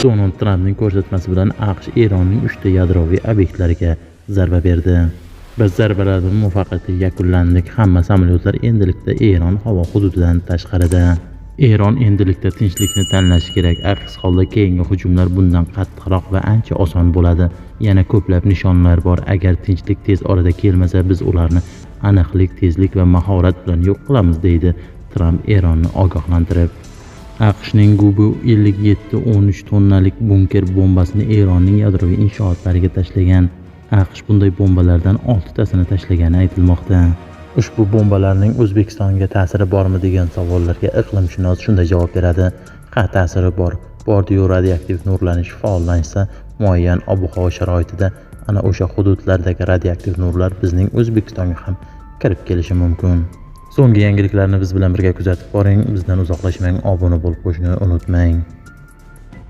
Donald Trampning ko'rsatmasi bilan AQSh Eronning 3 ta yadroviy obyektlariga zarba berdi. Biz zarbalarni muvaffaqiyatli yakunlandik. Hamma samolyotlar endilikda Eron havo hududidan tashqarida. Eron endilikda tinchlikni tanlashi kerak. Aks holda keyingi hujumlar bundan qattiqroq va ancha oson bo'ladi. Yana ko'plab nishonlar bor. Agar tinchlik tez orada kelmasa, biz ularni aniqlik, tezlik va mahorat bilan yo'q qilamiz, deydi Tramp Eronni ogohlantirib. AQShning Gubu 57.13 tonnalik bunker bombasini Eronning yadroviy inshootlariga tashlagan. AQSh bunday bombalardan 6 tasini tashlagani aytilmoqda. Ushbu bombalarning O'zbekistonga ta'siri bormi degan savollarga iqlimshunos shunday javob beradi. Ha, ta'siri bor. Bordi-yu radioaktiv nurlanish faollansa, muayyan ob-havo sharoitida ana o'sha hududlardagi radioaktiv nurlar bizning O'zbekistonga ham kirib kelishi mumkin. So'nggi yangiliklarni biz bilan birga kuzatib boring, bizdan uzoqlashmang, obuna bo'lib qo'yishni unutmang.